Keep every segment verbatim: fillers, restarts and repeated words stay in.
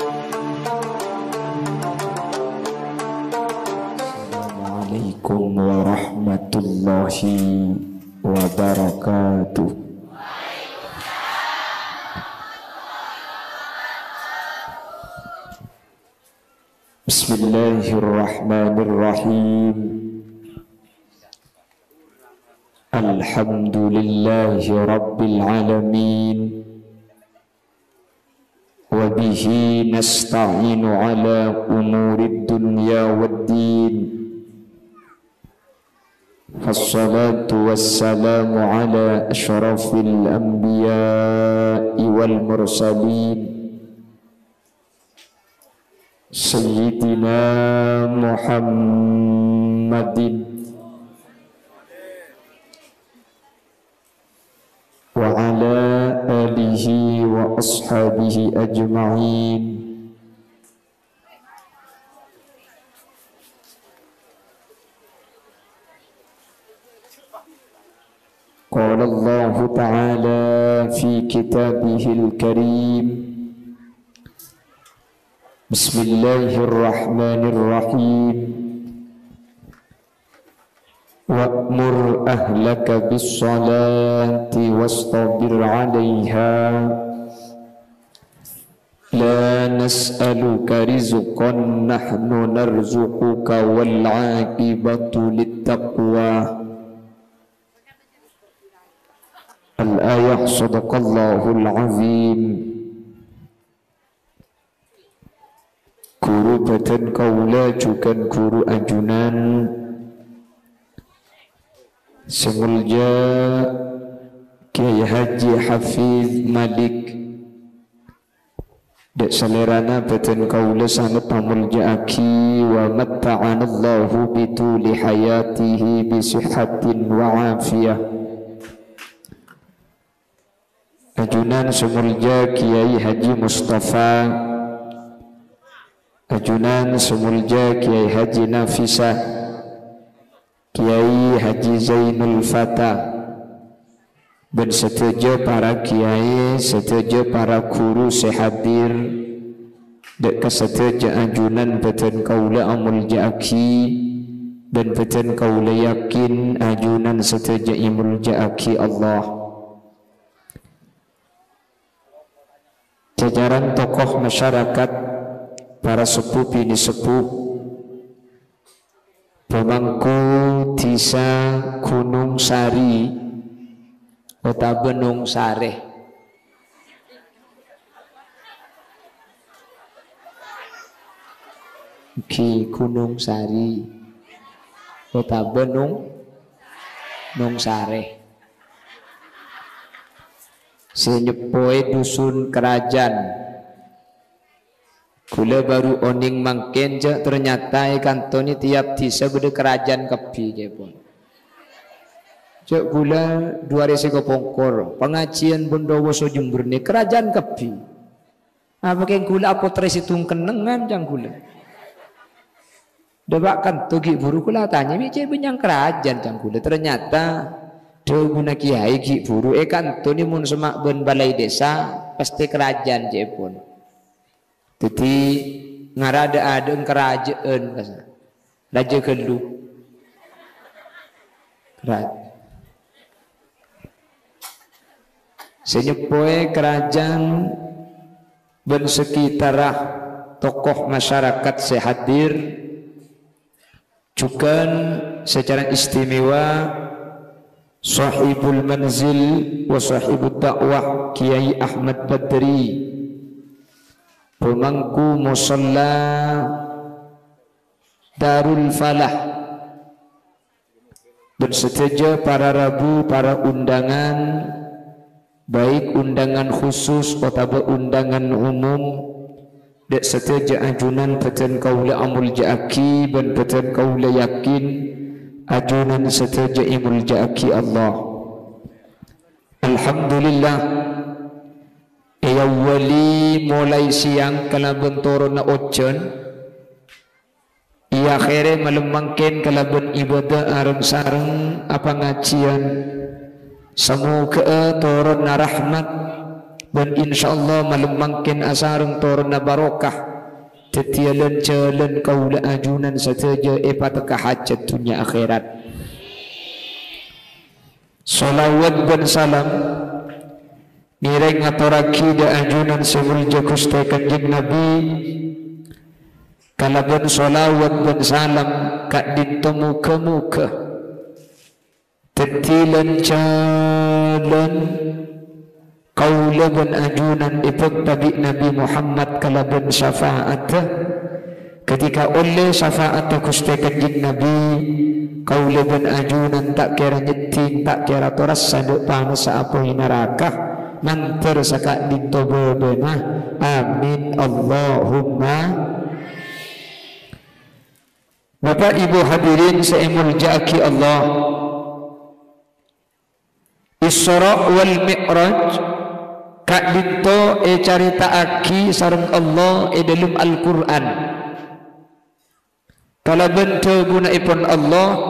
Assalamualaikum warahmatullahi wabarakatuh. Bismillahirrahmanirrahim. Alhamdulillahi rabbil alamin. Wa bihi nasta'inu ala umurid dunya wad din. Wassalatu wassalamu ala asyrafil anbiya'i wal mursalin, Sayyidina Muhammadin wa ala alihi wa ashabihi ajma'in. Qala Allahu ta'ala fi kitabihil karim. Bismillahirrahmanirrahim. Wa'mur ahlaka bis-salati wastabir 'alaiha. La nas'aluka rizqan, nahnu narzuquka, wal 'aqibatu lit-taqwa. Al-ayah, sadaqallahul azim. Ghuru bâdhân kaulâ jhughân ghuru ajunan sè molja Kyai Haji Hafiz Malik. Dâ' salèrana bâdhân kaulâ sanget pamolja'aghi, wa matta'anallahu bituli hayatihi bisihhatin wa afiyah. Ajunan sè molja Kyai Haji Mustafa, ajunan sè molja Kyai Haji Nafisah, Kyai Haji Zainul Fatah, bân sadhâjâ para kyai, sadhâjâ para ghuru sè hadir, dâ' ka sadhâjâ ajunan bâdhân kaulâ amolja'aghi, bân bâdhân kaulâ yakin ajunan sadhâjâ èmolja'aghi Allah. Jajaran tokoh masyarakat, para seppo binè' seppo, pamangku dhisa Gunung Sari otabâ Nong Sarè. Ghi Gunung Sari otabâ Nong, Nong Sarè. Sè nyeppowè Dusun Kerajan. Ghulâ baru onèng mangkèn, jâ' ternyata è kanto nè tiap dhisa bâdâ kerajan kabbhi, kèpon. Jâ' ghulâ duwâ arè sè kapongkor, pangajiân Bondowoso Jember nè kerajan kabbhi. Apa kèng ghulâ apotrè sèttong kennengngan, ca'na ghulâ. Dâpa' kanto ghi' bhuru ghulâ atanya, "Mè' cè' bânnya'na kerajan?" ca'na ghulâ. Ternyata dhâbuna kiai ghi' bhuru, è kanto nè mon semma' bân balai dhisa, pastè kerajan cè'èpon. Dhâddhi, ngara dâ'-adâ'ân kerajaan, kasa-, raja ghâllu. Kera-, sè nyeppowè kerajan bân sekitarra tokoh masyarakat sè hadir, jhughân secara istimewa Sahibul Manzil wa Sahibud Da'wah Kiai Ahmad Badri, pemangku Musalla Darul Falah, bân sadhâjâ para rabu, para undangan, baik undangan khusus otabâ undangan umum, dâ' sadhâjâ ajunan bâdhân kaulâ amolja'aghi bân bâdhân kaulâ yakin ajunan sadhâjâ èmolja'aghi Allah. Alhamdulillah, èawwali molaè sèyang kalabân toronna ojhân, èakhèrè malem mangkèn kalabân ibadah areng-sareng apangajiân. Samoghâ'â toronna rahmat, Bân insyaallah malem mangkèn asareng toronna barokah. Dhâddhiyâ lan-jhâlân kaulâ ajunan sadhâjâ èpatekka hajhât dhunnya akhèrat. Shalawat bân salam ngèrèng ngatorraghi dâ' ajunan sè molja Ghustè Kanjeng Nabi, kalabân shalawat bân salam ka'dinto moghâ-moghâ dhâddhi lan-jhâlân kaulâ bân ajunan èbhâkta bi' Nabi Muhammad kalabân syafa'atta. Ketika ollè syafa'atta Ghustè Kanjeng Nabi, kaulâ bân ajunan ta' kèra nyèddhing, ta' kèra torassa dâ' panassa apoy naraka, mandhâr saka'dinto bâbâna. Amin, Allahumma. Bapa', Ibu, hadirin sè èmolja'aghi Allah, Isra wal Mi'raj ka'dinto ècarèta'aghi sareng Allah è dâlem Al-Qur'an. Kalabân dhâbuna'èpon Allah,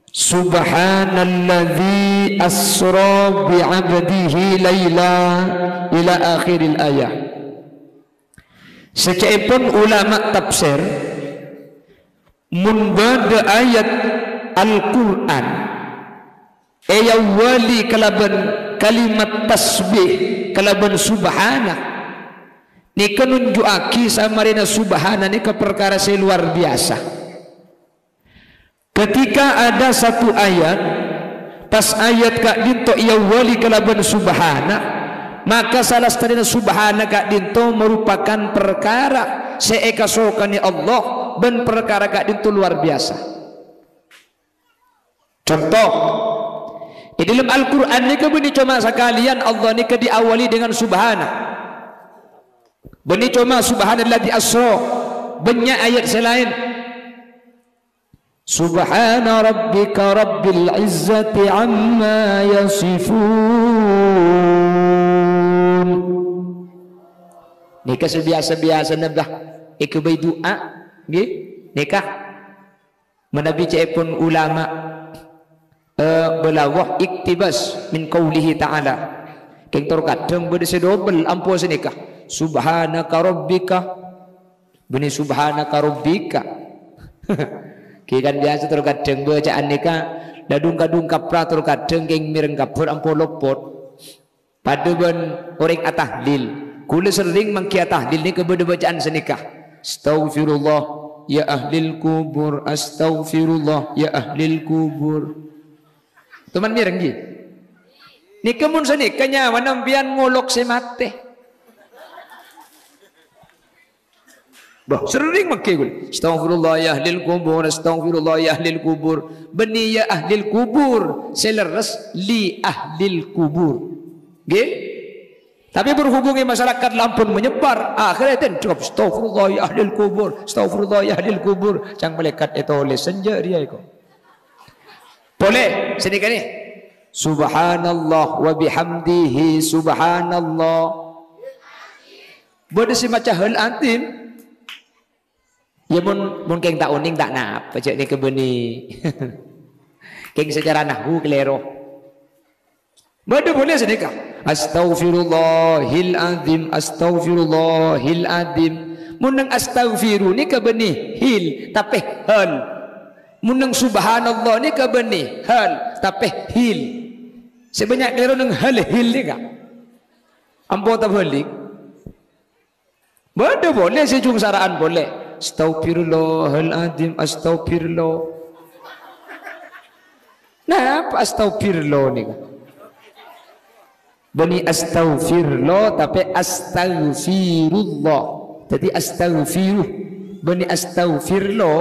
"Subhanalladzi asra bi 'abdihi laila," ila akhiril ayah. Saca'èpon ulama tafsir, mon bâdâ ayat Al-Qur'an èawwali kalabân kalimat tasbih, kalabân subhana, nèka nunju'aghi samarèna subhana nèka parkara sè luar biyasa. Ketika ada satu ayat, pas ayat ka'dinto èawwali kalabân subhana, maka salastarèna subhana ka'dinto marupakan parkara sè èkasokanè Allah bân parkara ka'dinto luar biyasa. Conto, è dâlem Al-Qur'an nèka bânnè coma sakalèyan Allah nèka diawali dengan subhana. Bânnè coma subhanalladzi asra, bânnya' ayat sè laèn. Subhana rabbika rabbil izzati amma yasifun. Nèka sè biyasa-biyasana bâ èghâbây du'a, ngghi? Nèka manabi ca'èpon ulama, eh, balaghah iktibas min qaulihi ta'ala. Kèng tor kadhâng bâdâ sè dobel ampo sè nèka. Subhanaka rabbika. Bânnè subhanaka rabbika. Ghi kan biyasa tor kadhâng bâca'an nèka, la dhung-kadhung kapra tor kadhâng kèng mèreng kabbhâr ampo lopot. Padâ bân orèng atahlil. Kaulâ serrèng mangghi atahlil nèka bâdâ bacaan sanèka, "Astaghfirullah ya ahlil kubur, astaghfirullah ya ahlil kubur." Toman mèreng, ghi? Nèka mon sanèka nyawana sampèyan ngolok sè matè. Bâh, serrèng mangghi kaulâ. "Astaghfirullah ya ahlil kubur, astaghfirullah ya ahlil kubur." Bânnè ya ahlil kubur, sè lerres li ahlil kubur. Ngghi? Tapè berhubung masyarakat la ampon menyebar, akhirnya ten jawab, "Astaghfirullah ya ahlil kubur, astaghfirullah ya ahlil kubur." Cang malaikat ètolès, "Senja' rèya èko." Polè, sanèka nè. "Subhanallah wa bihamdihi, subhanallah." Bâdâ sè maca hal azim. Ya, mon, mon kèng ta' onèng ta' napa, jhâ' nèka bânnè. Kèng sacara nahwu kalèro. Bâdâ polè sanèka. "Astaghfirullahil azim, astaghfirullahil azim." Mon neng astaghfiru nèka bânnè hil, tapè hal. Mon neng subhanallah nèka bânnè hal, tapè hil. Sè bânnya' kalèro neng hal hil nèka. Ampo tabhâlik. Bâdâ polè sè jhung sara'an polè. "Astaghfirullahal azim, astaghfirullah." Napa astaghfirullah nèka? Bânnè astaghfirullah, tapè astaghfirullah. Dhâddhi astaghfiru. Bânnè astaghfirullah.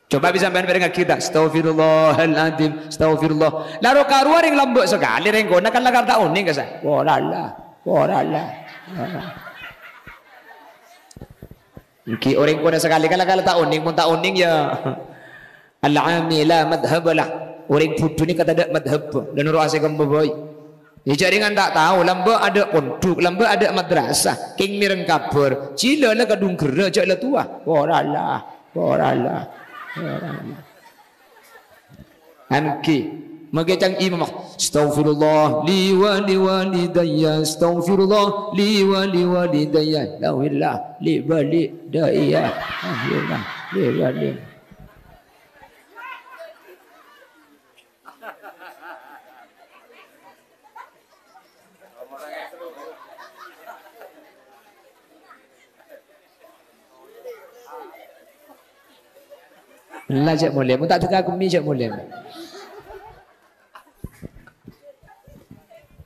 Coba bisa sampèyan mèrengngaghi ta', "Astaghfirullahaladzim, astaghfirullah." La ro-karowa rèng lambâ' sakalè rèng kona kan la ta' onèng kassa'. Wah, la, la. Wah, la, la. Ènggi orèng kona sakalè kan la ta' onèng, mon ta' onèng ya. Al-'ami la madhhaba lah. Orèng bhudhu nèka tadâ' madhhab. La noro' asè kemma bhâi. Ya, jhâ' rèngan ta' tao, lambâ' adâ' pondhuk, lambâ' adâ' madrasah, kèng mèreng kabhâr, jhilâ la kadhung ghârâ, jhâ' la towa. Ora la, ora la, ora la. Ènggi, Mangkè ca'na imam, "Astaghfirullah li wa li walidayya, astaghfirullah li wa li walidayya, astaghfirullah li walidayya, astaghfirullah li wali." La, jhâ' molè. Mon ta' dâgghâ' kemmè, jhâ' molè.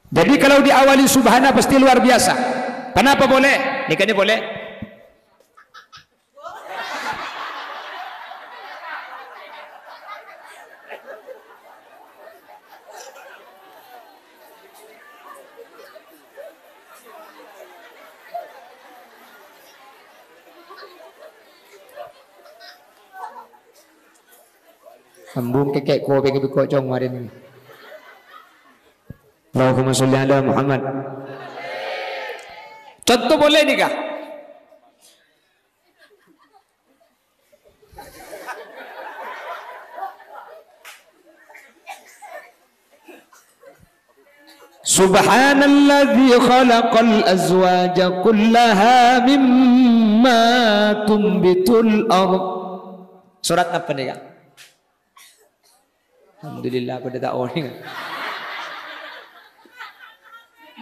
Jadi, kalau diawali subhana, pasti luar biasa. Kenapa boleh? Nèka nè boleh. Sambung kèkè' kopèng bi' kocong marèn. Allahumma sholli ala Muhammad. Conto polè nèka. Subhanalladzi khalaqal azwaja kullaha mimma tumbitul ard. Surat napa nèka? Alhamdulillah, padâ ta' onèng.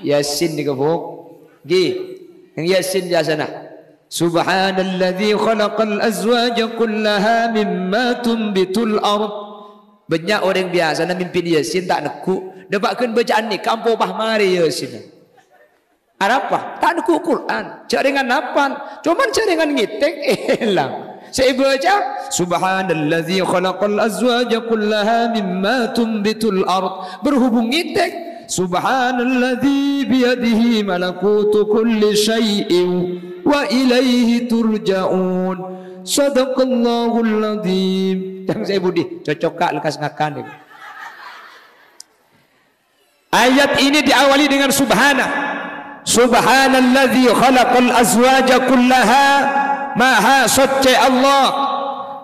Yasin nèka, Bu'. Ghi, yang Yasin biasana. Subhanalladzi khalaqal azwaja kullaha mimma tumbitul ard. Bânnya' orèng biasana mimpin Yasin ta' neggu'. Dâpa' ghân bâca'an nèka ampo pas marè Yasin. Arapa? Ta' neggu' Qur'an. Jhâ' rèngan apal. Coman jhâ' rèngan ngètèk, èlang. Sè èbâca, "Subhanalladzi khalaqal azwaja kullaha mimma tumbitul ard." Berhubung ngètèk, "Subhanalladzi biyadihi malakutu kulli syai'in wa ilaihi turja'un." Sadaqallahul adzim. Yang saya budi, cocok ka' lekkas ngakan. Ayat ini diawali dengan subhana. Subhanalladzi khalaqal azwaja kullaha. Maha soccè Allah.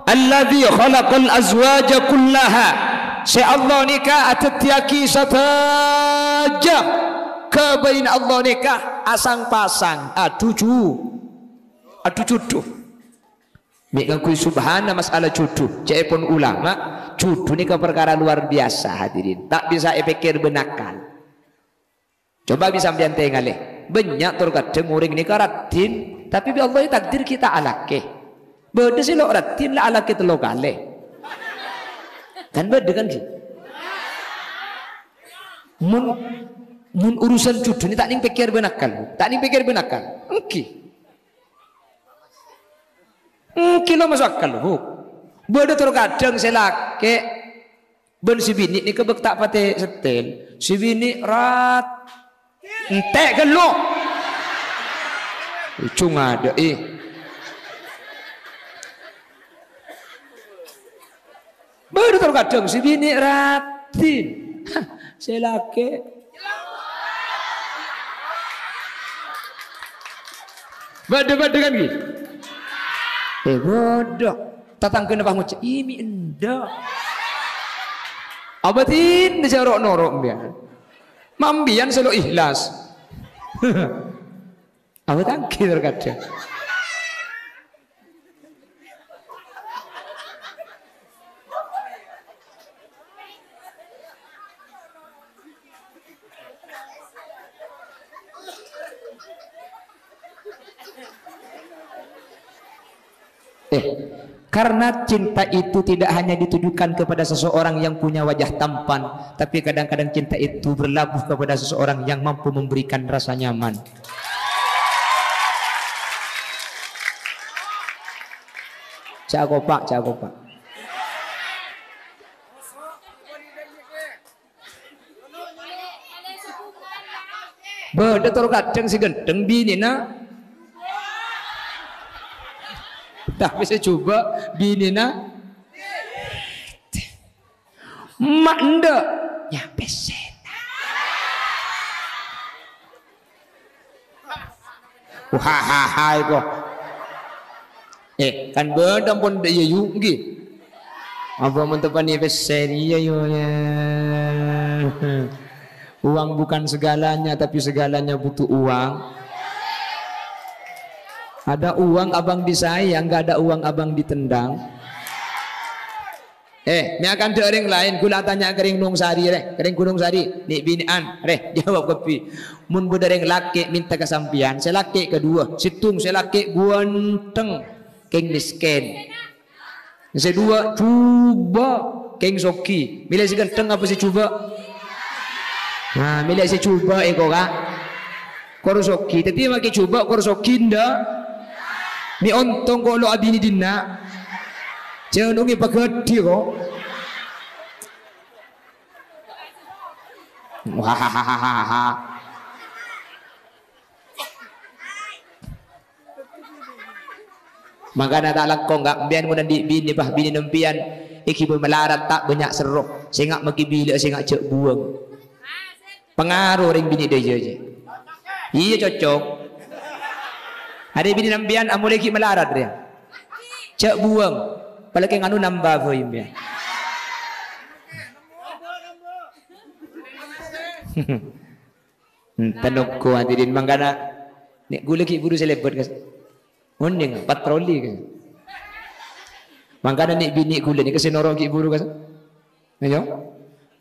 Alladzi khalaqal azwaja kullaha. Sè Allah nèka adhâddhiyâghi sadhâjâ. Ghâbâyna Allah nèka asang-pasang. Adhu ju-, adhu judhu. Mè' ngangghuy subhana mas'ala judhu. Ca'èpon ulama, judhu nèka parkara luar biasa, hadirin. Ta' bisa èpèkkèr bân akal. Coba bi' sampèyan tèngalè. Bânnya' tor kadhâng orèng nèka raddhin, tapè bi' Allah ètakdir ghi' ta' alakè. Bâdâ sè lo' raddhin la alakè tello kalè. Kan bâdâ kan, ghi? Mon, mon urusan judhu nè ta' nèng pèkkèr bân akal, Bu. Ta' nèng pèkkèr bân akal. Èngghi. Èngghi lo' maso' akal, Bu. Bâdâ tor kadhâng sè lakè' bân sè binè' nèka bâk ta' patè setel. Sè binè' rat-, entè' ghâllu. Ujung adâ', eh. Bâdâ tor kadhâng sè binè' raddhin. Sè lakè'. Bâdâ-bâdâ kan, ghi? Eh, bâdâ. Tatangghâna pas ngoca', "Ih, mè' endâ'." Abâdhin jhâ' ro'-noro' mbiyan. Mambiyan sè lo' ikhlas. Abâdhin tor kadhâng. Eh, karena cinta itu tidak hanya ditujukan kepada seseorang yang punya wajah tampan, tapi kadang-kadang cinta itu berlabuh kepada seseorang yang mampu memberikan rasa nyaman. Cakopak, cakopak. Bâdâ tor kadhâng sè ghântheng binèna. Tapè sè jhubâ' binèna. Ma' endâ'. Nyapèsèna. Wahahaha, iko. Eh, kan bâdâ pon dâ' iyâ, yu, ngghi. Apa mon tepani pèssè iyâ, yu, ya. Uang bukan segalanya, tapi segalanya butuh uang. Ada uang abang disayang, nggak ada uang abang ditendang. Eh, mè' akanta' rèng laèn, ghulâ atanya ka rèng Nong Sari, rè, ka rèng Gunung Sari, nè' binè'an, rè, jawab kabbhi. Mon bâdâ rèng lakè' mènta ka sampèyan, sè lakè' kaduwâ, sèttong sè lakè' ghântheng, kèng mèskèn. Sè duwâ', jhubâ', kèng soghi. Mèlè sè ghântheng apa sè jhubâ'? Nah, mèlè sè jhubâ', èko, Ka'. Kor soghi. Dhâddhi makè jhubâ', kor soghi, endâ'. Mè' ontong kolo' abinè dinna'. Jhânongè paghâdhi, ko'. Wah. Mangkana ta' langkong, Ka', empèyan mon andi' binè, bâh, binèna empèyan èghibâ malarat ta' bânnya' serro, sènga' makè bilâ'â, sènga' jhâ' buwâng. Pangaro rèng binè dâjâ jiyâ. Iyâ, cocok. Arè binèna empèyan amolè ghi' malarat rèya. Jhâ' buwâng. Palakè nganu nambâ bhâi empèyan. Enten ongghu, hadirin, mangkana nè' ghulâ ghi' bhuru sè lèbât, kas. Onèng, patroli, kas. Mangkana nè' binè' ghulâ nèka sè noro' ghi' bhuru, kas. Ayo.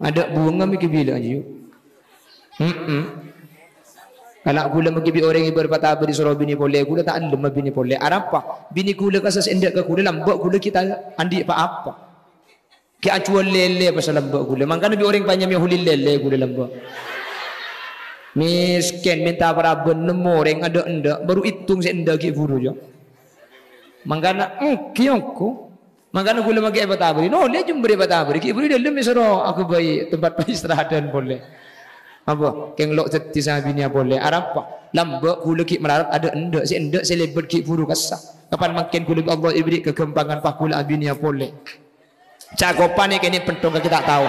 Adâ' buwângnga mè' ghi' bilâ, ayo. Heeh. Kana' ghulâ mè' ghi' bi' orèng èbâr patabâri soro binè polè, ghulâ ta' ellem abinè polè. Arapa? Binè ghulâ kassa' sè endâ' ka ghulâ, lambâ' ghulâ ghi' ta' andi' pa-apa. Ghi' ajhuwâl lèlè pas lambâ' ghulâ. Mangkana bi' orèng panyamè holil lèlè ghulâ lambâ'. Mèskèn, mènta paraban, nemmo orèng adâ'-endâ', bhuru ètong sè endâ' ghi' bhuru, jâ. Mangkana èngghi ongghu. Mangkana ghulâ makè èpatabâri. Nolè jembhâr èpatabâri. Ghi' bhuru è dâlem èsoro aghâbây tempat peristirahatan polè. Apa? Kèng lo' dhâddhi sabinèa polè. Arapa? Lambâ' ghulâ ghi' malarat adâ'-endâ'. Sè endâ' sè lèbât ghi' bhuru kassa'. Kapan mangkèn ghulâ bi' Allah èberri' kaghâmpangan pas ghulâ abinèa polè. Cakopanè kènè' penthong kakè ta' tao.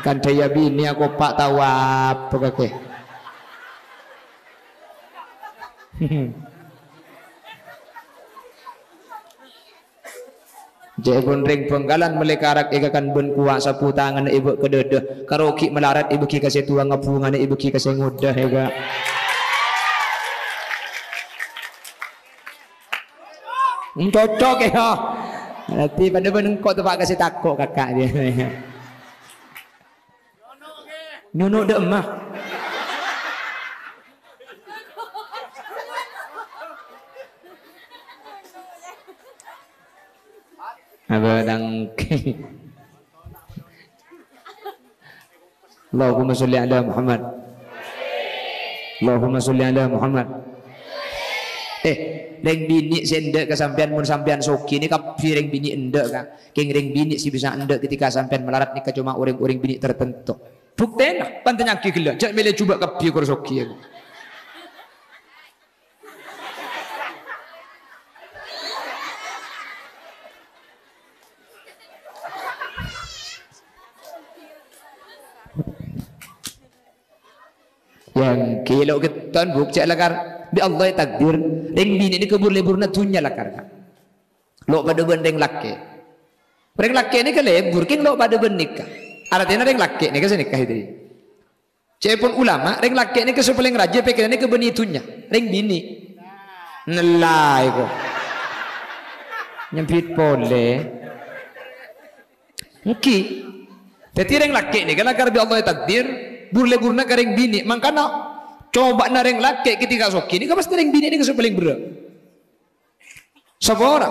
Kan dâjâ binè akopa' tao apa kakè. Ca'èpon rèng Bhângkalan mellè karak èkakan bân kowa, sabu tanganna èbâ' ka dâdâ, karo ghi' malarat èbâghi ka sè towa, ngabhungana èbâghi ka sè ngodâ, èka. Hmm, cocok, ya. Berarti padâ bân engko' teppa' ka sè tako', Kaka'. Nyono' dâ' emma. Apa dang? Allahumma sholli ala Muhammad. Allahumma sholli ala Muhammad. Eh, rèng binè' sè endâ' ka sampèyan, mon sampèyan soghi, nè kabbhi rèng binè' endâ', Ka'. Kèng rèng binè' sè bisa endâ' ketika sampèyan malarat nèka coma orèng-orèng binè' tartanto. Buktèna, pantanyaghi ghellâ', jhâ' mèlè jhubâ' kabbhi kor soghi. Yang kilo getton, Bu', cè' lakar bi' Allah ètakdir. Rèng binè' nèka bur-lèburna dhunnya lakar, Ka'. Lo' padâ bân rèng lakè'. Rèng lakè' nèka lèbur, kèng lo' padâ bân nèka. Artèna rèng lakè' nèka sè nèka, hadirin. Ca'èpon ulama, rèng lakè' nèka sè palèng rajâ pèkkèranna kabânnè dhunnya. Rèng binè'. Nella èko. Nyambit polè. Èngghi. Dhâddhi rèng lakè' nèka lakar bi' Allah ètakdir, bur-lèburna ka rèng binè'. Mangkana, cobâ'na rèng lakè' ketika soghi nèka pastè rèng binè' nèka sè palèng berrâ'. Sapa ora?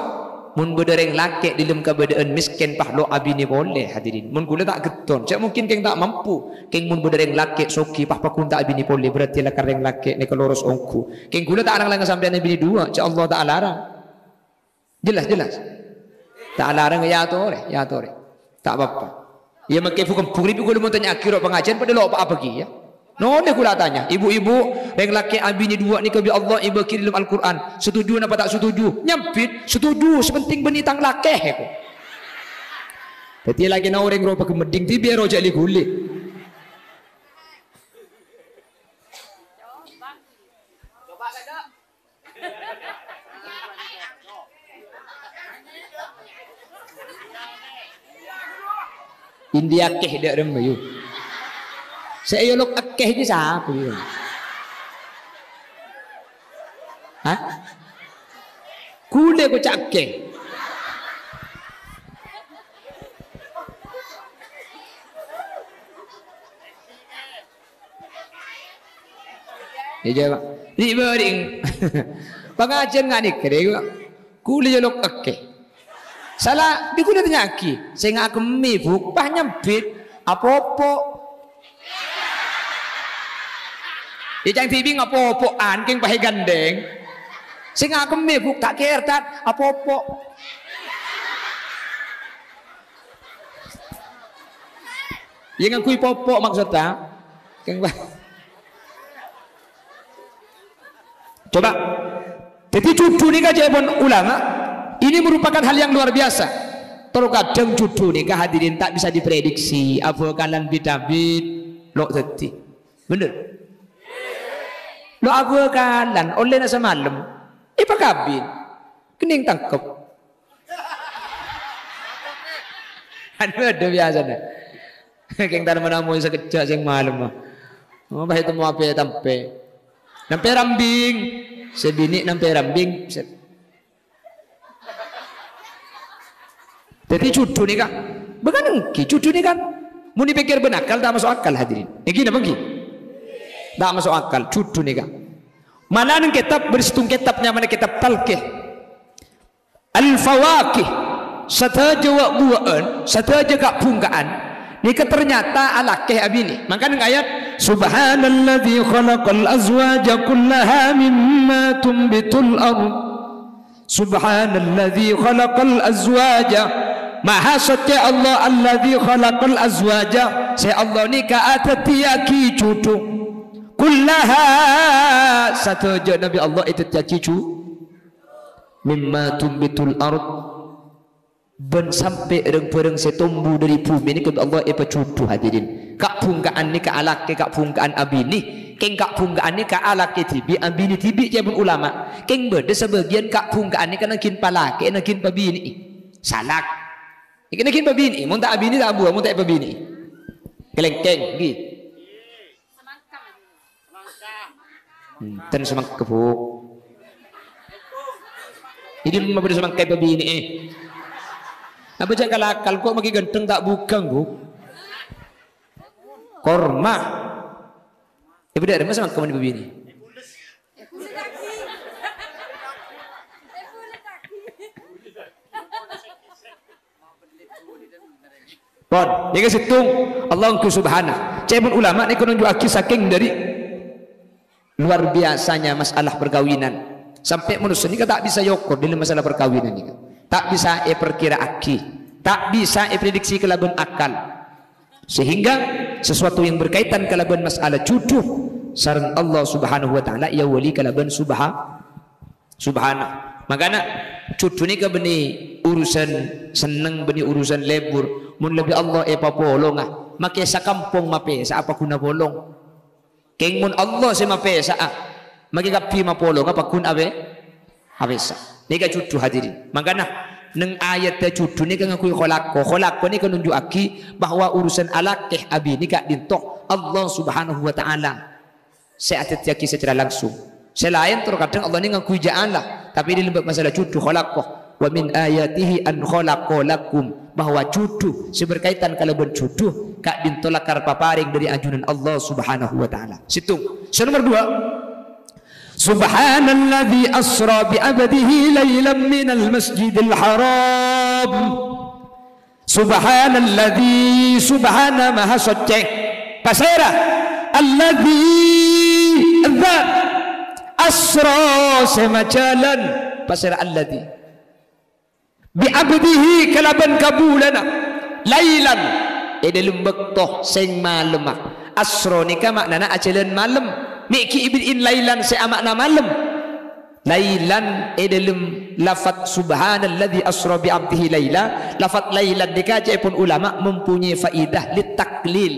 Mon bâdâ rèng lakè' dâlem kabâdâ'ân mèskèn, pas lo' abinè polè, hadirin. Mon ghulâ ta' getton, cè' mungkin kèng ta' mampu. Kèng mon bâdâ rèng lakè' soghi, pas pagghun ta' abinè polè, berarti lakar rèng lakè' nèka loros ongghu. Kèng ghulâ ta' lang-langa sampèyan abinè duwâ', cè' Allah ta' alarang. Jelas, jelas. Ta' alarang, ya atorè, ya atorè. Ta' apa-apa. Iyâ, makè bu-kembung rè bi' ghulâ mon tanya'aghi ro' pangajiân padâ lo' pa-apa kèya. Nolè ghulâ atanya, "Ibu-ibu, rèng lakè' abinè duwâ' nèka bi' Allah èbâghi dâlem Al-Qur'an. Setuju napa ta' setuju?" Nyambit, "Setuju, sè pentèng bânnè tang lakè'," èko. Dhâddhi lakèna orèng ro' paghemmeddhing, dhibi' ro' jhâ' li-ghuli. India keh dâ' remma, yu. Sè èolok èkeh iki sapa, yu? Hah? Ghulâ koca' èkeh. Iyâ, Pak. Ri'-bâri'. Pangajiyân nga' nèka, rè, Pak. Ghulâ èolok èkeh. Sala, bi' ghulâ tanya'aghi. Sè ngakemmè, Bu', pas nyambit. Apopo'. È ca'na dhibi' ngapopo'an, kèng pas èghândhèng. Sè ngakemmè, Bu', ta' kèr, Tad. Apopo'. Iyâ, ngangghuy popo' maksodda. Kèng, Pak. Coba. Dhâddhi, jhudhu nèka ca'èpon ulama, ini merupakan hal yang luar biasa. Terkadang jhudhu nèka, hadirin, tak bisa diprediksi. Abhâkalan bit-abit, lo' dhâddhi. Bhender? Lo' abhâkalan, ollèna samalem. Èpakabin. Kennèng tangkep. Kan bâdâ biyasana. Kèng tan manamoy sakejjhâ' sèng malem, ah. Oh, pas ètemmo apè tampè. Nampè rambing. Sè binè' nampè rambing. Sè-, dhâddhi jhudhu nèka. Bhâkal ènggi jhudhu nèka. Mon èpèkkèr bân akal, ta' maso' akal, hadirin. Ènggi napa ènggi? Ta' maso' akal, jhudhu nèka. Mala neng kètab, bâdâ sèttong kètab nyamana kètab Talqih. Al-fawakih, sadhâjâ wa'-buwâ'ân, sadhâjâ ka'-bhungka'an, nèka ternyata alakè abinè. Mangkana neng ayat, "Subhanalladzi khalaqal azwaja kullaha mimma tumbitul ard." Subhanalladzi khalaqal azwaja. Maha Soccè Allah alladzi khalaqal azwaja. Sè Allah nèka adhâddhiyâghi jhudhu. Kullaha, sadhâjâna bi' Allah èdhâddhiyâghi jhu-, mimma tumbitul ard, bân sampè' rang-bhârâng sè tombu dâri bhumè nèka bi' Allah èpajhudhu, hadirin. Ka'-bhungka'an nèka alakè, ka'-bhungka'an abinè. Kèng ka'-bhungka'an nèka alakè dhibi', abinè dhibi', ca'èpon ulama. Kèng bâdâ sabâgiyân ka'-bhungka'an nèka nangghing palakè'è, nangghing pabinè'è. Salak. Nèka nangghing pabinè'è, mon ta' abinè ta' abuwâ, mon ta' èpabinè'è. Kalèngkèng, ngghi. Enten samangkè, Bu'. Ini mabâdâ samangkè pabinè'è. Apa jhâ' kal-akal, kok maghi ghântheng ta' bhungka'an, Bu'? Korma. Ibu dâ' remma samangkè mon pabinè'. Pon, nèka sèttong, Allah ngangghuy subhana. Ca'èpon ulama nèka nunju'aghi sakèng dâri luar biasanya masalah perkawinan. Sampè' manossa nèka ta' bisa èokor dâlem masalah perkawinan nèka. Ta' bisa èparkira'aghi, ta' bisa èprediksi kalabân akal. Sehingga sesuatu yang berkaitan kalabân masalah jhudhu sareng Allah Subhanahu wa Ta'ala èawali kalabân subha-, Subhana. Mangkana, jhudhu nèka bânnè urusan senneng, bânnè urusan lebur. Mon lebbi Allah èpapolonga, makè sakampong mapèsa'a, apa ghuna polong? Kèng mon Allah sè mapèsa'a, makè kabbhi mapolonga, apa ghun apè-, apèsa'? Nèka jhudhu, hadirin. Mangkana, neng ayatta jhudhu nèka ngangghuy khalaqqa. Khalaqqa nèka nunju'aghi bahwa urusan alakè abinè ka'dinto Allah Subhanahu wa Ta'ala sè adhâddhiyâghi secara langsung. Sè laèn terkadang Allah nèka ngangghuy ja'ala, tapè dâlem bab masalah jhudhu khalaqqa. "Wa min ayatihi an khalaqa lakum," bahwa jhudhu sè berkaitan kalabân jhudhu ka'dinto lakar paparèng dâri ajunan Allah Subhanahu wa Ta'ala. Sèttong. Sè nomer duwâ', "Subhanalladzi asra bi 'abdihi lailan minal masjidil haram." Subhanalladzi, subhana maha soccè. Pasèra? Alladzi, dzat, asra, sè majhâlân. Pasèra alladzi? Bi 'abdihi, kalabân kabulâna. Lailan, è dâlem bâkto sèng malemma. Asra nèka ma'nana ajhâlân malem. Mè' ghi' èbâri'in lailan sè ama'na malem. Lailan è dâlem lafat subhanalladzi asra bi 'abdihi laila, lafat lailan nèka ca'èpon ulama mempunyai faidah lit taklil.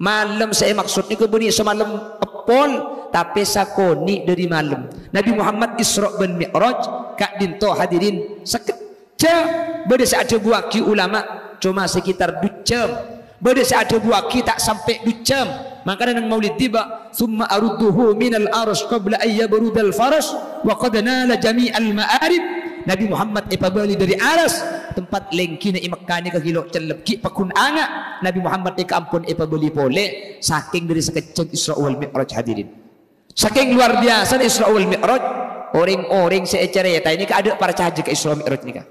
Malem sè èmaksod nèko bânnè samalem eppol, tapè sakonè' dâri malem. Nabi Muhammad Isra bân Mi'raj ka'dinto hadirin sakejjhâ', bâdâ sè adhâbuwâghi ulama coma sekitar du jam. Bâdâ sè adhâbuwâghi ta' sampè' dujjhâm. Mangkana neng maulid dhibi', "Tsumma arudduhu minal arasy qabla an yabrudal farash, wa qad nala jami'al ma'arib." Nabi Muhammad èpabâli dâri aras, tempat lèngghina è Mekkah nèka ghilo' cellep, ghi' paggun anga'. Nabi Muhammad nèka ampon èpabâli polè, sakèng dâri sakejjhâng Isra wal Mi'raj, hadirin. Sakèng lowar biyasana Isra wal Mi'raj, orèng-orèng sè ècarètaè nèka adâ' parcajâ ka Isra Mi'raj nèka.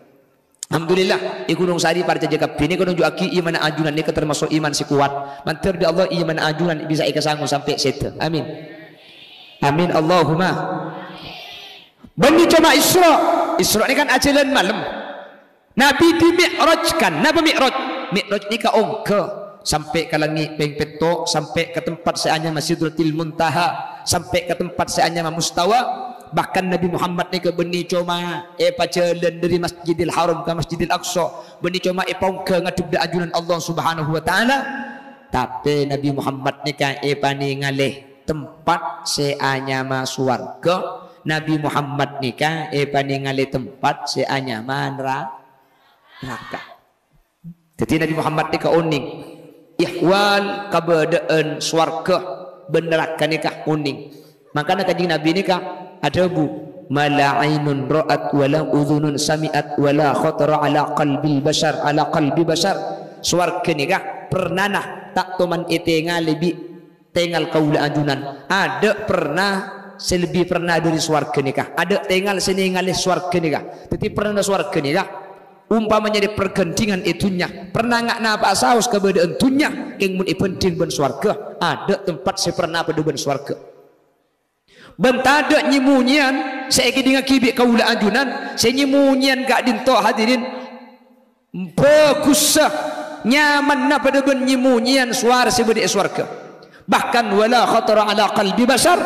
Alhamdulillah, è Gunung Sari parcajâ kabbhi. Nèka nunju'aghi imanna ajunan nèka termasuk iman sè kowat. Mandhâr bi' Allah imanna ajunan bisa èkasango sampè' sèdhâ. Amin. Amin, Allahumma. Bânnè coma Isra. Isra nèka kan ajhâlân malem. Nabi dimi'rajkan. Napa mi'raj? Mi'raj nèka ongghâ sampè' ka langngè' pèng pètto', sampè' ka tempat sè anyama Sidratil Muntaha, sampè' ka tempat sè anyama Mustawa. Bahkan Nabi Muhammad nèka bânnè coma èpajhâlân dâri Masjidil Haram ka Masjidil Aqsa, bânnè coma èpaongghâ ngadhep dâ' ajunan Allah Subhanahu wa Ta'ala. Tapè Nabi Muhammad nèka èpanèngalè tempat sè anyama sowarghâ, Nabi Muhammad nèka èpanèngalè tempat sè anyama nra-, naraka. Dhâddhi Nabi Muhammad nèka onèng ihwal kabâdâ'ân sowarghâ bân naraka nèka onèng. Mangkana Kanjeng Nabi nèka adhâbu, "Ma la ainun ra'at wa la udzunun sami'at wa la khatara ala qalbil bashar, ala qalbi bashar." Sowarghâ nèka pernana ta' toman ètèngalè bi' tèngal kaulâ ajunan. Adâ' perna sè lebbi perna dâri sowarghâ nèka. Adâ' tèngal sè nèngalè sowarghâ nèka. Dhâddhi, pernana sowarghâ nèka, ompama nyarè parghândhingan è dhunnya, perna nga' napa'a saos kabâdâ'ân dhunnya, kèng mon èbhândhing bân sowarghâ, adâ' tempat sè perna padâ bân sowarghâ. Bân tadâ' nyè-monyèyan sè èkèdingngaghi bi' kaulâ ajunan, sè nyè-monyèyan ka'dinto, hadirin, bhâghussa, nyamanna padâ bân nyè-monyèyan sowar sè bâdâ è sowarghâ. Bahkan, wala khatara ala qalbi bashar,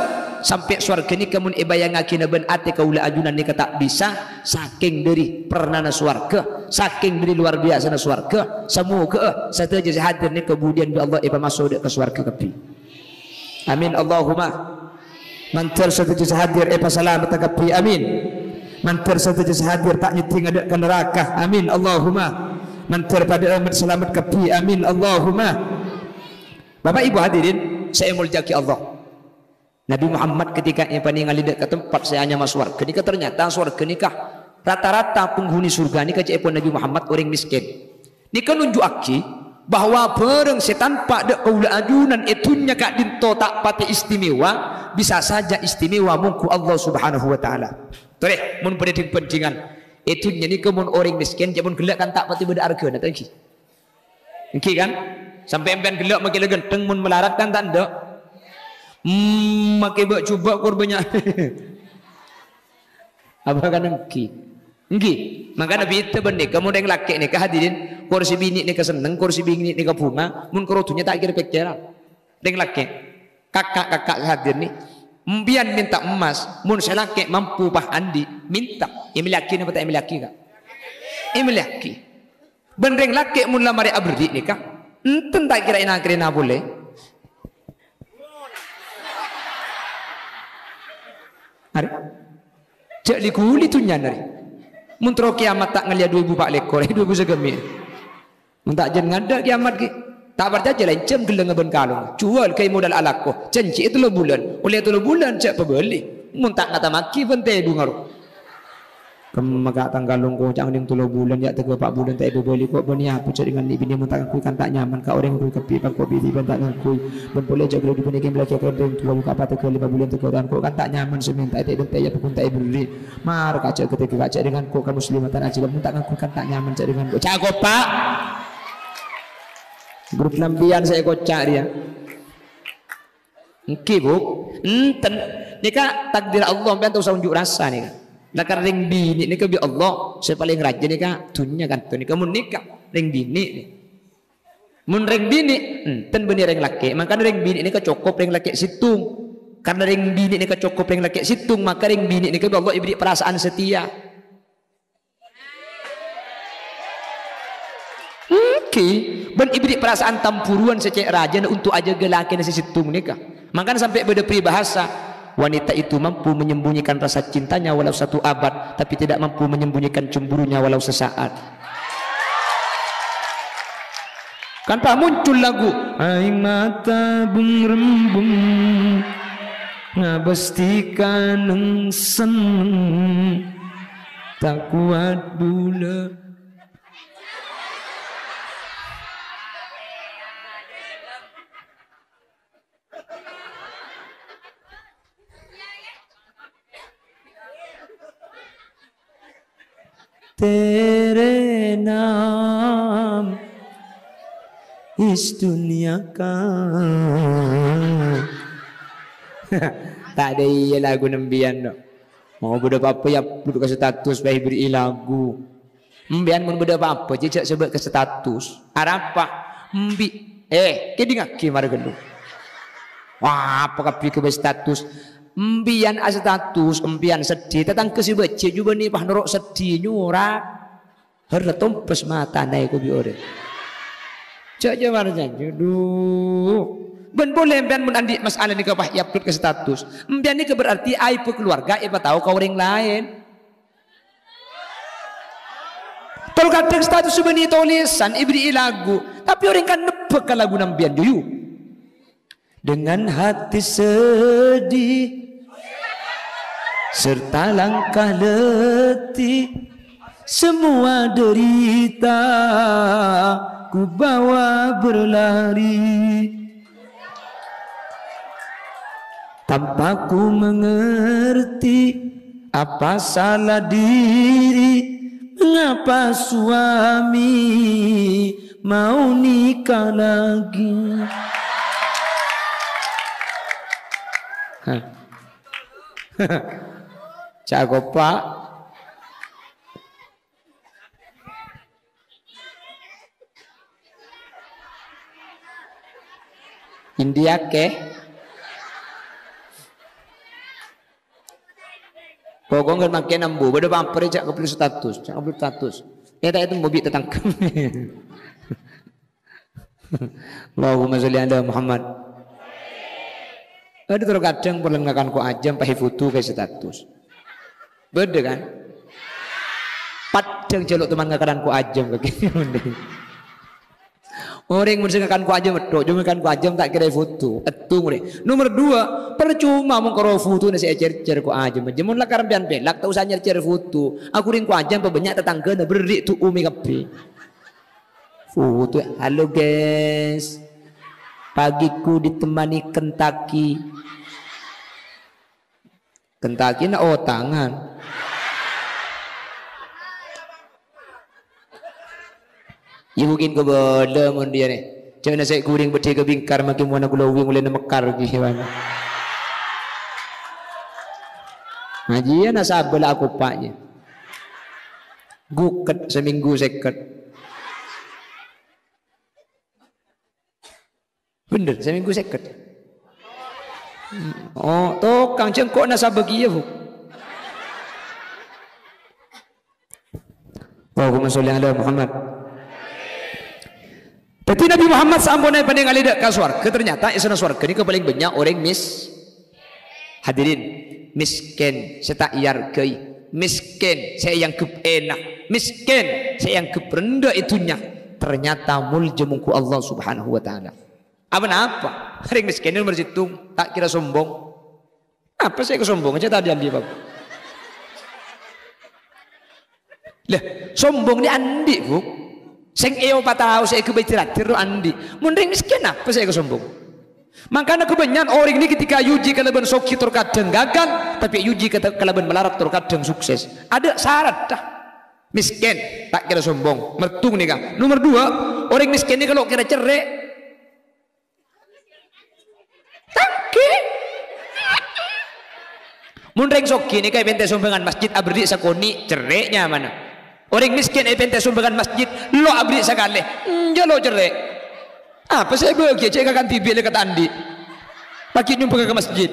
sampè' sowarghâ nèka mon èbâjângngaghi bân atè kaulâ ajunan nèka ta' bisa, sakèng dâri pernana sowarghâ, sakèng dâri lowar biyasana sowarghâ. Samoghâ'â sadhâjâ sè hadir nèka budiyân bi' Allah èpamaso dâ' ka sowarghâ kabbhi. Amin, Allahumma. Mandhâr sadhâjâ sè hadir èpasalamet kabbhi. Amin. Mandhâr sadhâjâ sè hadir ta' nyeddhing adâ' ka naraka. Amin, Allahumma. Mandhâr padâ amat salamet kabbhi. Amin, Allahumma. Bapak Ibu hadirin sè èmoljâ'aghi Allah. Nabi Muhammad ketika èpanèngalè dâ' ka tempat sè anyama sowarghâ nèka, ternyata sowarghâ nèka rata-rata penghuni surga nèka ca'èpon Nabi Muhammad orèng mèskèn. Nèka nunju'aghi bahwa bhârâng sè tanpa dâ' kaulâ ajunan è dhunnya ka'dinto ta' patè istimewa, bisa saja istimewa mongghu Allah Subhanahu wa Ta'ala. Torè, mon bâdâ dhing-bhândhingan, è dhunnya nèka mon orèng mèskèn, jhâ' mon ghellâ' kan ta' patè bâdâ arghâna, ta' ènggi? Ènggi kan? Sampè' sampèyan ghellâ' makè la ghântheng, mon malarat kan ta' endâ'. Hmm, makè bâ'-jhubâ' kor bânnya'. Apa kan ènggi? Ènggi. Mangkana bhidhâ bân nèka, mon rèng lakè' nèka hadirin, kor sè binè' nèka senneng, kor sè binè' nèka bhunga, mon kor dhunnya ta' kèra-pèkkèran. Rèng lakè', kaka'-kaka' sè hadir nè, empèyan mènta emmas, mon sè lakè' mampu pas andi', mènta. Èmellèyaghi napa ta' èmellèyaghi, Ka'? Èmellèyaghi. Bân rèng lakè' mon la marè aberri' nèka, enten ta' kèra èna-kèrèna polè. Arè. Jhâ' li-ghuli dhunnyana rè. Mon terro kèyamat ta' ngallèya du èbu pa' lèkor, du èbu sagâmè'. Mon ta' jân ngadâ' kèyamat ghi. Ta' parcajâ la ènjhâm ghellângnga bân kalongnga. Juwâl ghâi modal alako. Jhânjhi'i tello bulân. Ollè tello bulân jhâ' pabâli. Mon ta' ngatammaghi bân tèdhunga ro. Kemma ka' tang kalong koca' neng tello bulân, ya' tèghâ pa' bulân ta' èbâbâli, ko' bânnè apa jhâ' rèng nè' binè' mon ta' ngangghuy kan ta' nyaman, ka' orèng ngangghuy kabbhi, bân ko' bidi bân ta' ngangghuy, bân polè jhâ' ghâllu dibânnè kembali ka kandhâng, tuwâ buka' patè ghâli pa' bulân tèghâ tan, ko' kan ta' nyaman sè mènta ètè' bân tèyap pun ta' èberri', mar ka' jhâ' ghâtèghâ ka' jhâ' rèng ko' ka muslimatan ajilâ, mon ta' ngangghuy kan ta' nyaman jhâ' rèng ko', jhâ' ko' pa'. Grup lampiyan sè èkoca' rèya. Ènggi, Bu. Enten. Nèka takdir Allah, sampèyan ta' osa onjhu' rasa nèka. Lakar rèng binè' nèka bi' Allah sè palèng rajâ nèka dhunnya kanto nèka. Mon nèka rèng binè' nè. Mon rèng binè', enten bânnè rèng lakè'. Mangkana rèng binè' nèka cokop rèng lakè' sèttong. Karna rèng binè' nèka cokop rèng lakè' sèttong, maka rèng binè' nèka bi' Allah èberri' parasaan setia. Ènggi, bân èberri' parasaan tamburuwân sè cè' rajâna onto' ajâgâ lakèna sè sèttong nèka. Mangkana sampè' bâdâ paribhâsa, wanita itu mampu menyembunyikan rasa cintanya walau satu abad, tapi tidak mampu menyembunyikan cemburunya walau sesaat. Tanpa muncul lagu, "Aèng mata bung-rembung, ngabâstè kanèng senneng, ta' kowat bulâ." Tere nam is dunia ka. Ta' ada iya lagu nembiyan, no. Mau bâdâ apa-apa ya, bâdâ ka status, bâi beri lagu. Embiyan mon bâdâ apa-apa, jhâ' jhâ' sebâ' ka status. Arapa? Embi'. Eh, kèdingngaghi mara ghâllu. Wah, apa kabbhi ghâbây status? Embiyan astatus, embiyan seddhi, tatangghâ sè bâjhi' jubâ' nèpa noro' seddhi nyora. Hâr la tompes matana èkobi orèng. Jhâ', jhâ' mara nyanyi, duh. Bân polè embiyan mon andi' masalah nèka pas è-upload ka status. Embiyan nèka berarti aibhâ keluarga èpatao ka orèng laèn. Toro' kadhâng status bânnè tolèsan, èberri'i lagu, tapè orèng kan nebbhâk ka lagu nambiyan, juyu. Dengan hati sedih serta langkah letih, semua derita ku bawa berlari. Tanpa ku mengerti apa salah diri, mengapa suami mau nikah lagi. Hah. Cakep, Pak. India ke? Pokok nggak makin ambu, bâdâ pamper cak kebeli status, cak kebeli status. Ya tak itu mobil tetangga. Allahumma sholli ala Muhammad. Ada terkadang perlu ngakan ko ajam pahi foto ke status. Bâdâ kan? Padhâng jhâluk teman ngakanan ko ajam kake. Orèng mon sè ngakan ko ajam etto, coma ngakan ko ajam ta' kèra foto. Ettung rè. Nomor dua, percuma mon karo fotona sè ècèr-cèr ko ajam. Mon la karampiyan pelak, ta' osa nyèr-cèr foto. Aghuri ko ajam pabânnya' tatangghâna berri' tu'ume kabbhi. Foto, "Halo, guys. Pagiku ditemani Kentucky." Kentucky na otangan. Ibu kin kebele mon dia ne. Ca'na sè ghuring beddhi ka bingkar, makin wana glowing oleh ne mekar ghi, wan. Ngajian asabel aku paknya. Guket seminggu seket. Bener, seminggu seket. Oh, tokang cengkokna sabagiya, Bu. Allahumma sholli ala Muhammad. Dadi Nabi Muhammad samponna èpanèngalè dâ' ka sowarga, ternyata è sèna sowarga nèka palèng bânnya' orèng mis-, Hadirin, miskin sè ta' èargai, miskin sè èangghep ena', miskin sè èangghep rendha è dhunnya, ternyata molja mongghu Allah Subhanahu wa Ta'ala. Apa-napa? Orèng miskin nomor sèttong, ta' kèra sombong. Apa sè èkasombonga? Cè' tadâ' andi', Pak. Lah, sombong nè andi', Bu. Sè èopatao, sè èghâbây jerajer ro andi'. Mon rèng miskin, apa sè èkasombong? Mangkana kabânnya'an orèng nè ketika èojhi kalabân soghi tor kadhâng gagal, tapè èojhi kata-, kalabân malarat tor kadhâng sukses. Adâ' sarat, ta'? Miskin, ta' kèra sombong. Mertung nèka. Nomor dua, orèng miskin nèka lo' kèra cerrè'. Tangke. Mon rèng soghi nèka èpèntè sombhângan masjid aberri' sakonè', cerrè' nyamana. Orèng miskin èpèntè sombhângan masjid, lo' aberri' sakalè, enjâ' lo' cerrè'. Apa sè èbâghi cè' kakan dhibi' lè kata andi'? Paghi' nyombhângnga ka masjid.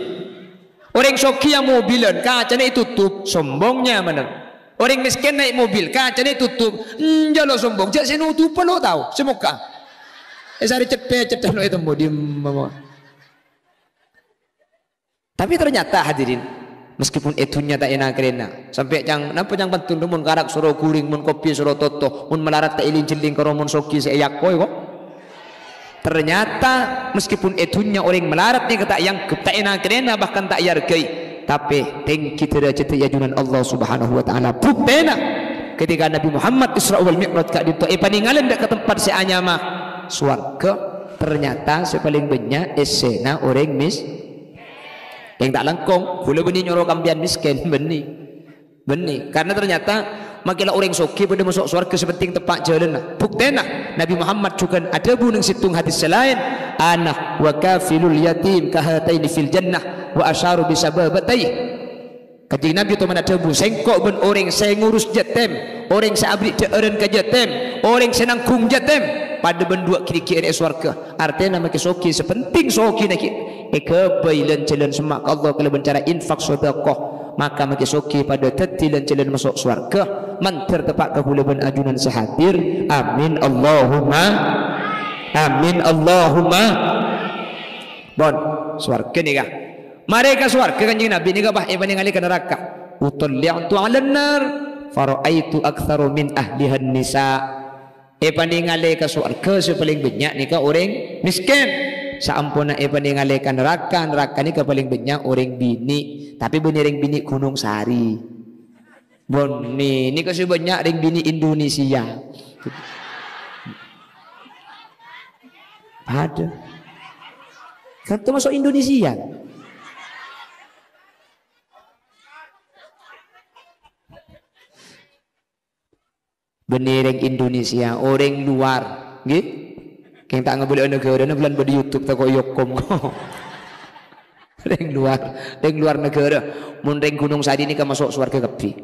Orèng soghi amobilan, kacana ètotop, sombong nyamana. Orèng miskin naè' mobil, kacana ètotop, enjâ' lo' sombong, jhâ' sè notopa lo' tao, sè mokka. È sarè cetthè-cetthè lo' ètemmo, dimma mo. Tapè ternyata, hadirin, meskipun è dhunnya ta' èna-karèna, sampè' cang, napa cang pantun, mon karak soro ghuring, mon kopi soro toto, mon malarat ta' èling-jhelling, karo mon soghi sè èakoy, ko'. Ternyata, meskipun è dhunnya orèng malarat nèka ta' èangghep, ta' èna-kènèna, bahkan ta' èarghâi, tapè tèngghi dârâjhâddhâ è ajunan Allah Subhanahu wa Ta'ala. Buktèna, ketika Nabi Muhammad Isra wal Mi'raj ka'dinto èpanèngalè dâ' ka tempat sè anyama sowarghâ, ternyata sè palèng bânnya' èssèna orèng mis-, Kèng ta' langkong, ghulâ bânnè nyoro kampèyan mèskèn, bânnè. Bânnè. Karena ternyata, makè la orèng soghi padâ maso' sowarghâ sè pentèng teppa' jhâlânna. Buktèna, Nabi Muhammad jhughân adhâbu neng sèttong hadis sè laèn, "Ana wa kafilul yatim kahataini fil jannah," wa asyara bi sababataihi. Kanjeng Nabi toman adhâbu, "Sèngko' bân orèng sè ngurus yatim, orèng sè aberri' dhâ'ârân ka yatim, orèng sè nangghung yatim, padâ bân duwâ' ghi'-digghi'ân è sowarghâ." Artèna makè soghi sè pentèng soghina ghi' èghâbây lan-jhâlân semma' ka Allah kalabân cara infak sedekah, maka makè soghi padâ dhâddhi lan-jhâlân maso' sowarghâ. Mandhâr teppa' ka ghulâ bân ajunan sè hadir. Amin Allahumma amin Allahumma. Pon, sowarghâ nèka. Marè ka sowarghâ Kanjeng Nabi nèka pas èpanèngalè ka naraka. "Uthulli'tu 'alan nar, fara'aitu aktsara min ahlihan nisa." Èpanèngalè ka sowarghâ sè palèng bânnya' nèka orèng mèskèn. Saamponna èpanèngalè ka naraka, naraka nèka palèng bânnya' orèng binè'. Tapè bânnè rèng binè' Gunung Sari. Bânnè, nèka sè bânnya' rèng binè' Indonesia. Padâ. Kan termasuk Indonesia. Bânnè rèng Indonesia, orèng luar, ngghi? Kèng ta' ngabâlâ'â naghârâna, bulân bâdâ YouTube tako' èokom. Rèng luar, rèng luar naghârâ. Mon rèng Gunung Sari nèka maso' sowarghâ kabbhi.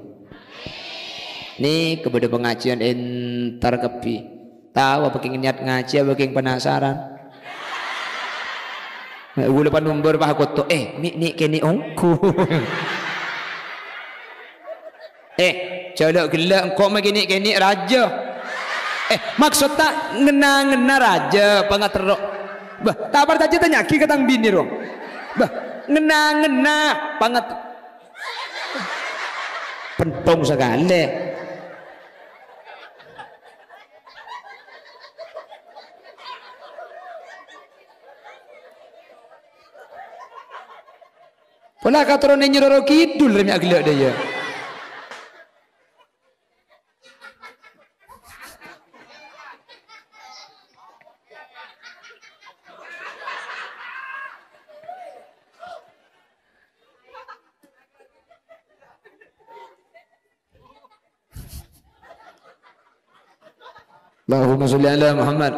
Nèka bâdâ pangajiân entar kabbhi. Tao apa kèng niat ngajhi, apa kèng penasaran? Ghulâ panomber pas akoto', "Eh, mè' nè' kènè' ongghu." Eh, jhâ' ghellâ' engko' ma' kènè'-kènè' rajâ. Eh, maksodda ngenna-ngenna rajâ, pangaterro. Bâh, ta' parcajâ tanya'aghi ka tang binè, ro. Bâh, ngenna-ngenna, pangat-, pentong sakalè. Pola katoronè Nyi Roro Kidul rè mè' aghellâ' dâ' iyâ. Allahumma sholli ala Muhammad.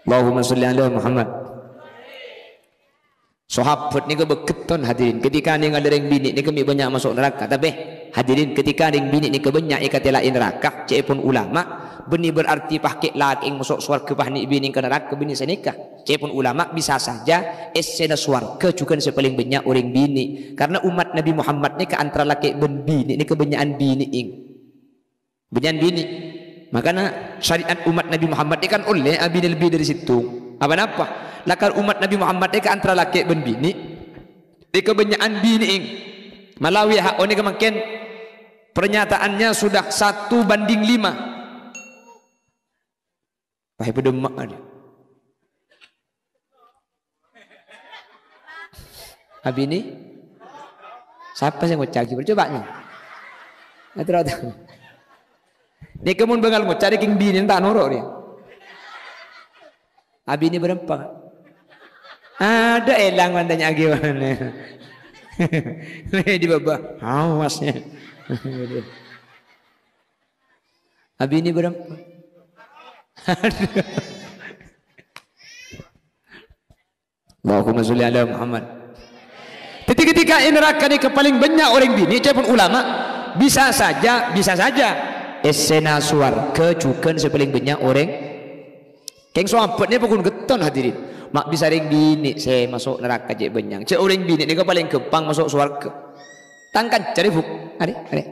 Allahumma sholli ala Muhammad. Sahabat nèka bâghetton, hadirin. Ketika nèngalè rèng binè' nèka mè' bânnya' maso' naraka. Tapè, hadirin, ketika rèng binè' nèka bânnya' èkatèla'è naraka, ca'èpon ulama, bânnè berarti pas kè' lakè' maso' sowarghâ pas nè' binè' ka naraka, bânnè sanèka. Ca'èpon ulama, bisa saja èssèna sowarghâ jhughân sè palèng bânnya' orèng binè'. Karena umat Nabi Muhammad nèka antara lakè' bân binè' nèka bânnya'an binè', eng. Bânnya'an binè'. Makana syariat umat Nabi Muhammad nèka kan ollè abinè lebbi dâri sèttong. Apa-napa? Lakar umat Nabi Muhammad nèka antara lakè' bân binè'. Nèka bânnya'an binè', eng. Malawi ha' onèka mangkèn pernyataannya sudah satu banding lima. Wah, padâ emma', adhu. Abinè? Sapa sè ngoca' ghi'? Coba, nyo. Aterro ta'. Nèka mon bângal ngoca' rè kèng binè' ta' noro' rè. Abinè bârâmpa? Adâ' èlang man tanya'aghi bâ'na. Di bâbâ. Awas, ya. Abinè bârâmpa? Allahumma sholli ala Muhammad. Dhâddhi, ketika è naraka nèka palèng bânnya' orèng binè', ca'èpon ulama, bisa saja, bisa saja èssèna sowarghâ jhughân sè palèng bânnya' orèng. Kèng sahabat nèka pokon ghetton, hadirin. Ma' bisa rèng binè' sè maso' naraka cè' bânnya'. Cè' orèng binè' nèka palèng ghâmpang maso' sowarghâ. Tang kanca rè, Bu. Arè, arè.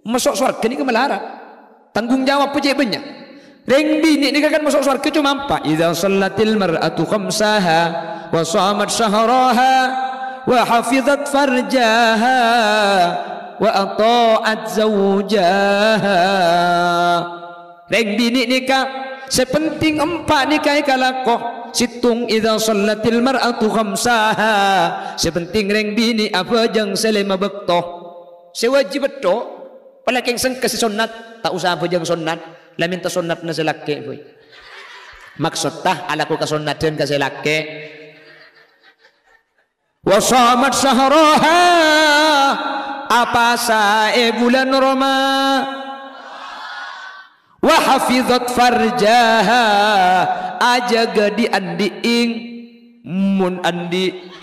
Maso' sowarghâ nèka malarat. Tanggung jawab cè' bânnya'. Rèng binè' nèka kan maso' sowarghâ coma empa'. "Idza shallatil mar'atu khamsaha wa shamat syahraha wa hafizat farjaha wa atha'at zaujaha." Rèng binè' nèka Sè penting empa' nèka èkalako. Sèttong, idza shallatil mar'atu khamsaha. Sè penting rèng binè' abhâjâng sè lèma bâkto. Sè wajib bâkto, palakèng sengka sè sonnat, ta' osa abhâjâng sonnat, la mènta sonnatna sè lakè', boy. Maksoddhâ alako kasonnadhân ka sè lakè'. Wa shamat syahraha, apasa è bulân Roma. Wa hafizat farjaha, ajâgâ dhi'-andhi'ing mon andhi'.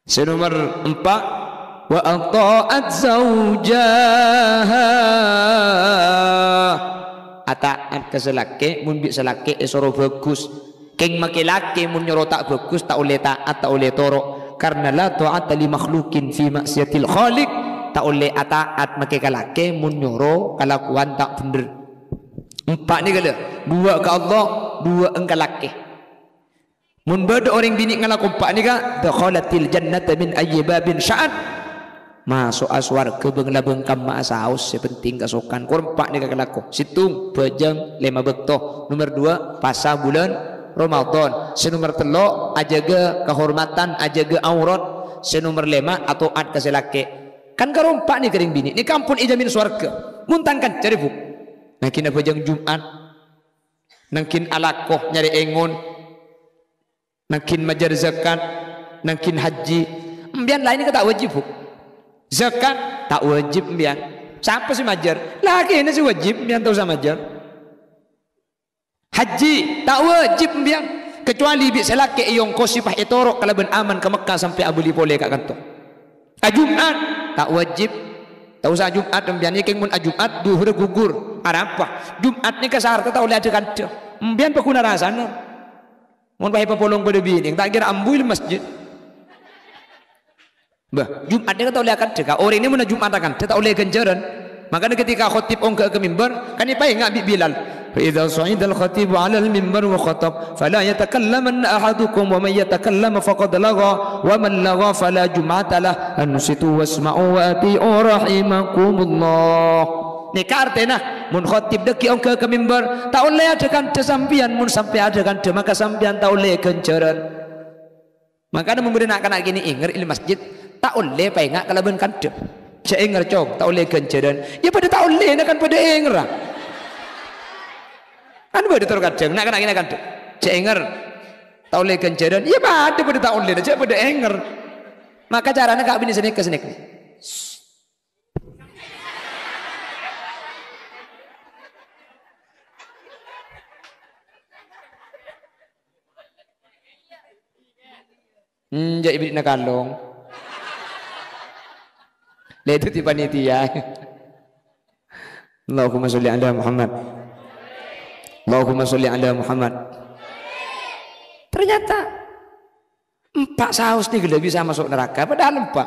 Sè nomer empa', wa atha'at zaujaha. Ataat ka sè lakè', mon bi' sè lakè' èsoro bhâghus. Kèng makè lakè mon nyoro ta' bhâghus, ta' ollè taat, ta' ollè toro'. Karna la tha'ata li makhluqin fi ma'siyatil khaliq. Ta' ollè ataat makè ka lakè mon nyoro kalakowan ta' bhendher. Empa' nèka lho, duwâ' ka Allah, duwâ' engka lakè. Mon bâdâ orèng binè' ngalako empa' nèka, dakhalatil jannata min ayyi babin sya'at. Maso'a sowarghâ bâng-labâng kamma'a saos sè penting kasokan. Kor empa' nèka kalako. Sèttong, bhâjâng lèma bâkto. Nomer duwâ', pasa bulân Ramadan. Sè nomer tello', ajâgâ kahormadhân, ajâgâ aurat. Sè nomer lèma', ato'at ka sè lakè'. Kan karo empa' nèka rèng binè', nèka ampon èjhâmin sowarghâ. Mon tang kanca rè, Bu. Nangkèn abhâjâng Jum'at. Nangkèn alako nyarè èngon. Nangkèn majâr zakat, nangkèn hajji. Empèyan laèn nèka ta' wajib, Bu. Zakat ta' wajib empèyan. Sapa sè majâr? Lakèna sè wajib, empèyan ta' osa majâr. Hajji ta' wajib empèyan, kecuali bi' sè lakè' èongkosi pas ètoro' kalabân aman ka Mekkah sampè' abâli polè ka kanto. Ajum'at ta' wajib. Ta' osa ajum'at empèyan, kèng mon ajum'at, dhuhurra gugur. Arapa? Jum'at nèka sarta ta' ollè adhâ-kandhâ. Empèyan paghuna rasana. Mon pas èpapolong bâdâ binè', ta' kèra ambu è masjid. Bâh, Jum'at nèka ta' ollè akandhâ, ka orèng nèka mon ajum'at akandhâ ta' ollè ghânjhârân. Mangkana ketika khatib ongghâ'â ka mimbar, kan èpaènga' bi' Bilal. Fa idza sha'idal khatibu 'alal mimbar wa khatab, fala yatakallamanna ahadukum, wa man yatakallam faqad lagha, wa man lagha fala jum'ata lah. Ansitu wasma'u wa ati'u rahimakumullah. Nèka artèna, mon khatib dhâggi' ongghâ'â ka mimbar, ta' ollè adhâ-kandhâ sampèyan, mon sampè' adhâ-kandhâ, maka sampèyan ta' ollè ghânjhârân. Mangkana mon bâdâ na'-kana' kènè' èngèr è masjid, ta' ollè paènga' kalabân kandhâ. Jhâ' èngèr, Cong, ta' ollè ghânjhârân. Yâ padâ ta' ollèna kan padâ èngèrra. Kan bâdâ tor kadhâng na'-kana' kènè' kandhâ. Jhâ' èngèr. Ta' ollè ghânjhârân. Yâ padâ, padâ ta' ollèna, jhâ' padâ èngèr. Maka carana ka' abinè sanèka, sanèka. Enjâ' èbèrri'na kalong. Lè dhâddhi panitia. Allahumma sholli ala Muhammad. Allahumma sholli ala Muhammad. Ternyata empa' saos nèka la bisa maso' naraka, padahal empa'.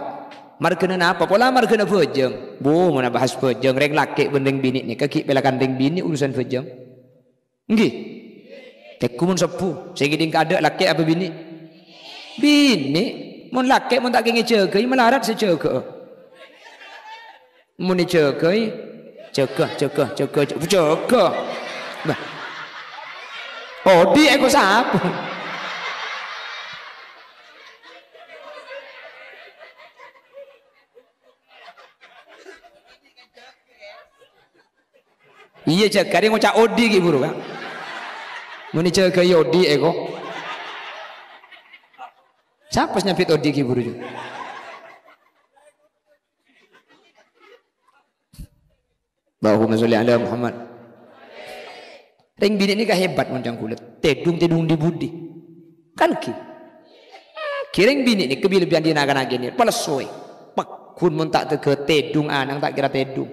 Marghâna napa? Pola marghâna bhâjâng. Bu, mon abahas bhâjâng, rèng lakè' bân rèng binè' nèka ghi' pèlakan rèng binè' urusan bhâjâng. Ènggi? Tènggu mon sebbhu, sè ngèdhing kaadâ' lakè' apa binè'? Binè'. Mon lakè' mon ta' kèngèng èjâgâi, malarat sè jâgâ'â. Mon èjâgâi, jâgâ, jâgâ, jâgâ, jâ-, jâgâ. Bâh. Odi' èko sapa? Iyâ, jâgâ rè ngoca' odi' ghi' buru, Ka'. Mon èjâgâi odi' èko. Sapa sè nyambit odi' ghi' buru, jâ? Allahumma sholli ala Muhammad. Rèng binè' nèka hebat, mon ca'na kaulâ. Tèdung-tèdung dhi-budhi. Kan ghi? Ghi rèng binè' nèka bilâ bi' andi' na'-kana' kènè', palessoè. Pagghun mon ta' tegghâ tèdung, ana'na ta' kèra tèdung.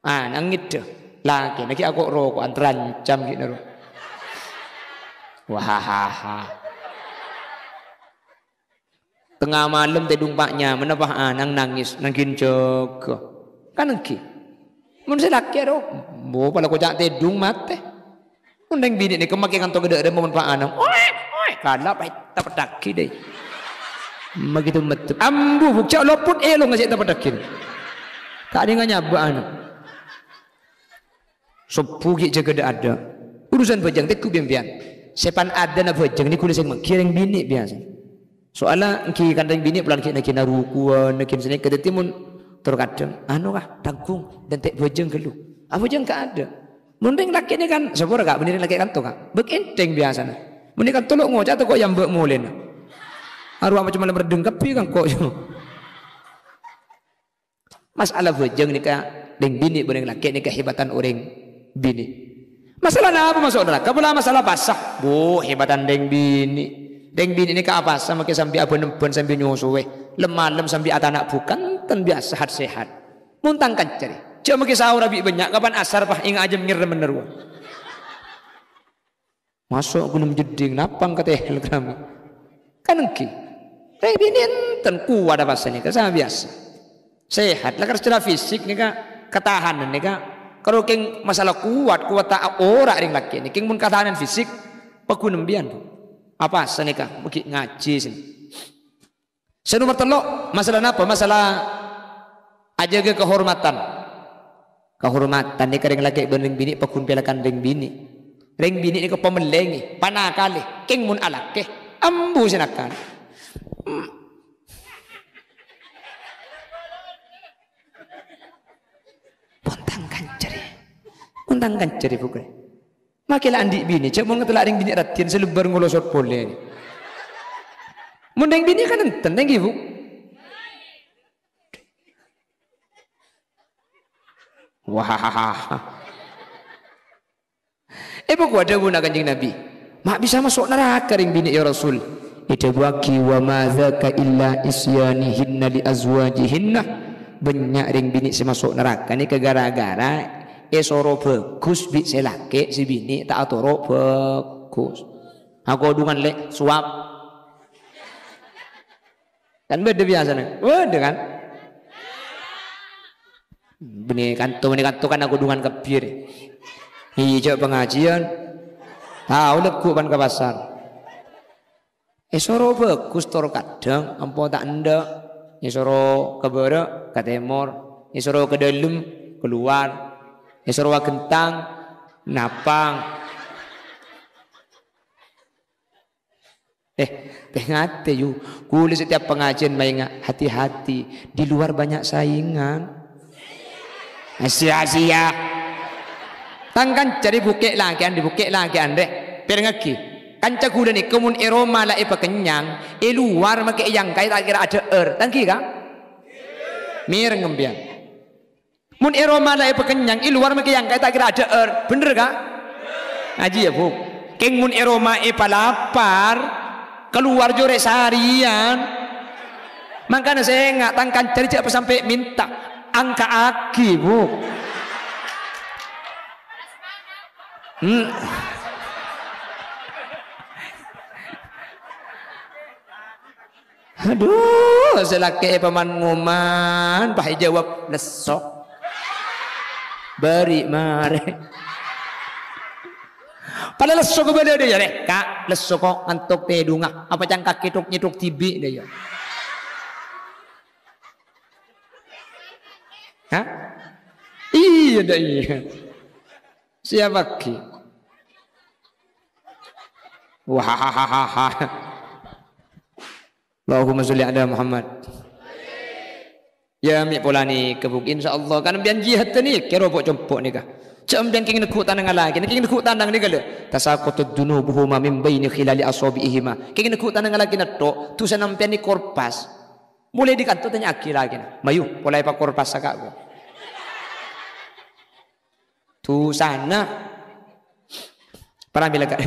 Ana'na ngèdhâ. Lakèna ghi' ako'-roko'an, terancam ghi' nèro. Wahahaha. Tengnga malem tèdung pa' nyamana, pas ana'na nangès, nangghing jâgâ. Kan ènggi? Mon sè lakè' ro, bo, pala koca' tèdung matè. Mon rèng binè' nèka makè kanto ghâdhâ'ârâ mon pa' anom. Oè, oè, kala pa' ètapèddhâghi, dâi. Maghi tu meddhep. Ambu, Bu', jhâ' lopot èlongnga sè ètapèddhâghi. Ta' nèngal nyabâ' anom. Sobbhu ghi' jâgâ dâ'-adâ'. Urusan bhâjâng tèngghu bi' empèyan. Sè pan adâna bhâjâng nèko la sè manggi rèng binè' biyasa. Soalla ènggi kan rèng binè' polana ghi' nagina rukuwân, nagina sanèka. Dhâddhi mon tor kadhâng, anu, Ka', tangghung, dântè' bhâjâng ghâllu. Abhâjâng kaadâ'. Mon rèng lakè' nèka kan, sabhârâ, Ka', bânnè rèng lakè' kanto, Ka'. Bâk ènthèng biyasana. Mon è kanto lo' ngoca' tako' yambâ' molèna. Arowa macem malem reddhâng kabbhi kangko'. Masalah bhâjâng nèka rèng binè' bân rèng lakè' nèka hèbatan orèng binè'. Masalah napa maso' naraka? Pola masalah pasa. Bu, hèbatan rèng binè'. Rèng binè' nèka apasa makè sambi abân-emban sambi nyosowè. Lem-malem sambi atana' bukan ten biyasa sehat-sehat. Mon tang kanca rè, jhâ' makè saorra bi' bânnya', kapan asar, pas ènga' ajâm ngèrrem bhender, wa. Maso' ghulâ jeddhing, napang ka tehel kerama. Kan ènggi. Rèng binè' enten kowat apasa nèka, sama biyasa. Sehat, lakar secara fisik nèka, ketahanan nèka. Karo kèng masalah kowat, kowat ta' ora rèng lakè' nèka. Kèng mon ketahanan fisik, paghun empèyan. Apasa nèka, manggi ngajhi sèn. Sè nomer tello', masalah napa? Masalah ajâgâ kahormatan. Kahormatan nèka rèng lakè' bân rèng binè' paghun pèlakana rèng binè'. Rèng binè' nèka pamellèngè, panakalè, kèng mon alakè, ambu sè nakal. Hmm. Pon tang kanca rè. Pon tang kanca rè, Bu'. Makè la andi' binè, jhâ' mon ngatella' rèng binè' raddhin sè lebbâr ngolosot polè. Mon rèng binè' kan enten, ènggi, Bu'? Wah. Èpakowat dhâbuna Kanjeng Nabi, "Ma' bisa maso' naraka rèng binè', ya Rasul?" Èdhâbuwaghi, "Wa ma dzaka illa isyanihinna li azwajihinna." Bânnya' rèng binè' sè maso' naraka nèka ghârâ-ghârâ èsoro bhâghus bi' sè lakè', sè binè' ta' atoro' bhâghus. Akodhungan, Lè', sowab. Kan bâdâ biyasana. Bâdâ, kan? Bânnè kanto, bânnè kanto kan akodhungan kabbhi rè. Iyâ, jhâ' pangajiyân. Tao lagghu' pan ka pasar. Èsoro bhâghus tor kadhâng, ampo ta' endâ'. Èsoro ka bârâ', ka tèmor. Èsoro ka dâlem, kalowar. Èsoro aghentang, napang. Eh, tè-ngatè, yu. Ghulâ setiap pangajiyân maènga', hati-hati. Di luar banyak saingan. Sia-sia. Tang kanca rè bhungkè' lakè'an, di bhungkè' lakè'an, rè. Pèrengngaghi. Kanca ghulâ nèka mon è roma la èpakennyang, è luar makè èyangkaè ta' kèra adhâ'âr. Tang ghi, Ka'? Mèreng empèyan. Mon è roma la èpakennyang, è luar makè èyangkaè ta' kèra adhâ'âr. Bhender, Ka'? Ngajhi, yâ, Bu'. Kèng mon è roma èpalapar, kalowar jhâ' rè sarèyan. Mangkana sènga' tang kanca rè jhâ' pasampè' mènta. Angka'aghi, Bu'. Hmm. Adhu, sè lakè'è paman-ngoman, pas èjâwâb, "Lesso." Bâri' marè. Padâ lesso ka bâdâ, yâ, rè. "Ka', lesso ko' ngantok tèdunga. Apa cangkak kèthok-nyèthok dhibi', dâ, yâ." Hah? Iyâ, dâ, iyâ. Siap lagi. Wah. Allahumma sholli ala Muhammad. Ya, mè' polana kèbuk, insyaallah. Kan empèyan jihad nèka, ropo' compo' nèka. Jhâ' empèyan kèng neggu' tanangnga lakèna, kèng neggu' tanang nèka lho. Tasaqatat dzunubuhuma min baini khilali asabi'ihima. Kèng neggu' tanangnga lakèna tok, dhusana empèyan nèka korpas. Molaè dâri kanto tanya'aghi lakèna. Mayu, polaè pakorpas saka' ko. Dhusana. Pramila ka-,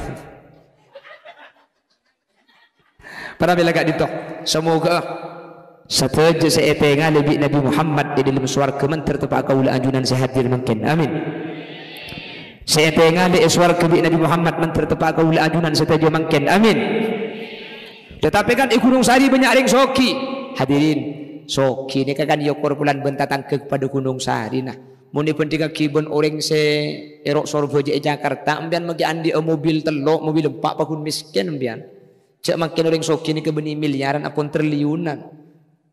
pramila ka'dinto. Samoga sadhâjâ sè ètengalè bi' Nabi Muhammad è dâlem sowarghâ mandhâr teppa'a kaulâ ajunan sè hadir mangkèn. Amin. Sè ètengalè è sowarghâ bi' Nabi Muhammad mandhâr teppa'a kaulâ ajunan sadhâjâ mangkèn. Amin. Tetapi kan è Gunung Sari bânnya' rèng soghi. Hadirin, soghi nèka kan èokor polana bân tatangghâ padâ Gunung Sarina. Mon èbhânḍhingngaghi bân orèng sè è ro-, soro bâjâ è Jakarta, empèyan maghi anḍi'â mobil tello', mobil empa', paghun mèskèn empèyan. Jhâ' mangkèn orèng soghi nèka bânnè milyaran, apon triliunan.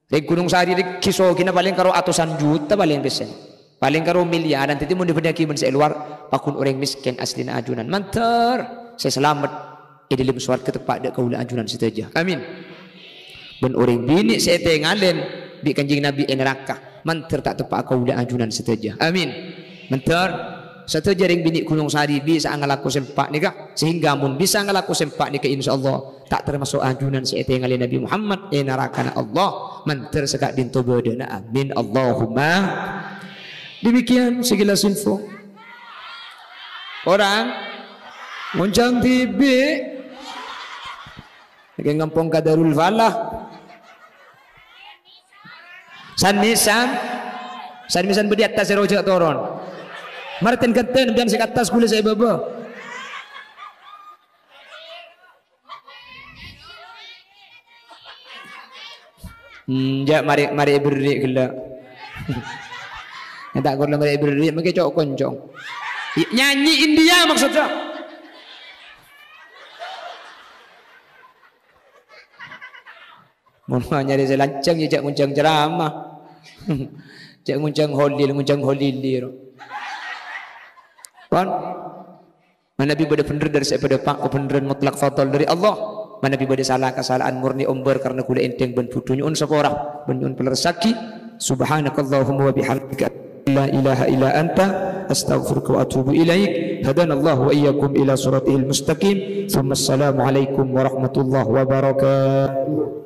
Rèng Gunung Sari règhi soghina palèng karo atosan juta palèng pèssèna. Palèng karo milyaran. Dhâddhi mon èbhânḍhingngaghi bân sè è lowar, paghun orèng mèskèn asllina ajunan. Mandhâr, sè salamet è ḍâlem sowarghâ teppa' ḍâ' kaulâ ajunan sadhâjâ. Amin. Bân orèng binè' sè ètèngalè bi' Kanjeng Nabi è naraka, mandhâr ta' teppa'a kaulâ ajunan sadhâjâ. Amin. Mandhâr sadhâjâ rèng binè' Gunung Sari bisa'a ngalako sè empa' nèka, sehingga mon bisa ngalako sè empa' nèka, insyaallah ta' tamaso' ajunan sè ètèngalè Nabi Muhammad è narakana Allah, mandhâr saka'ḍinto bâḍâna. Amin. Allahumma. Demikian sekilas info. Orèng ngonjhâng dhibi'. Lagi ngampong ka Darul Falah. San-mèsan. San-mèsan bâḍâ è attas sè rojâ toron. Marten genten, bân sè ka attas ghulâ sè è bâbâ. Hmm, jhâ' marè, marè èberri' ghellâ'. Yâ, ta' korla marè èberri', mangkè co'-koncong. Nyanyi India maksudnya. Mon nyarè sè lanjhâng, yâ jhâ' ngonjhâng ceramah. Jhâ' ngonjhâng holil, ngonjhâng holili, ro. Pon? Manabi bâḍâ bhendher ḍâri sè èpaḍâpa', kabhendherrân mutlak fadl ḍâri Allah. Manabi bâḍâ sala, kasala'an murni ombâr karna ghulâ ènḍhing bân bhuḍhu nyo'on sapora, bân nyo'on palerressaghi. Subhanakallahumma wa bihamdika. La ilaha illa anta, astaghfiruka wa atubu ilaik. Hadanallahu wa iyyakum ila siratihil mustaqim. Tsumma assalamualaikum warahmatullahi wabarakatuh.